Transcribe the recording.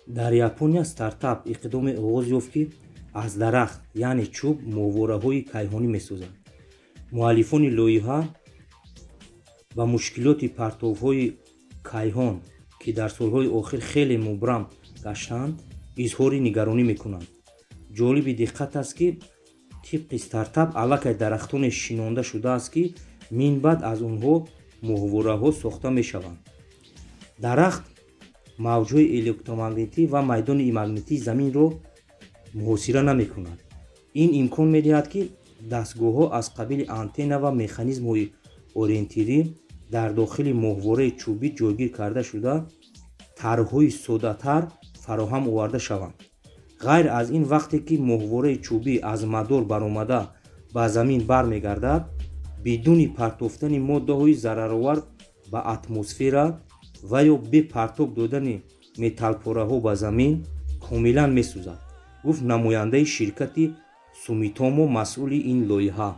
Дар Япония стартап иқдоме оғоз ёфт, ки аз дарахт, яъне чӯб, моҳвораҳои кайҳонӣ месозад. Муаллифони лоиҳа ба мушкилоти партовҳои кайҳон, ки дар солҳои охир хеле мубрам гаштаанд, изҳори нигаронӣ мекунанд. Ҷолиби диққат аст, ки тибқи стартап аллакай дарахтоне шинонда шудааст, ки минбаъд аз онҳо моҳвораҳо сохта мешаванд. Дарахт мавҷҳои электромагнитӣ ва майдони магнитии Заминро муҳосира намекунад. Ин имкон медиҳад, ки дастгоҳҳо аз қабили антенна ва механизмҳои ориентирӣ дар дохили моҳвораи чӯбӣ ҷойгир карда шуда, тарҳҳои соддатар фароҳам оварда шаванд. Ғайр аз ин, вақте ки моҳвораи чӯбӣ аз мадор баромада, ба Замин бармегардад, бидуни партофтани моддаҳои зараровар ба атмосфера ва ё бе партоб додани металлпораҳо ба Замин, комилан месӯзад, гуфт намояндаи ширкати Сумитомо, масъули ин лоиҳа.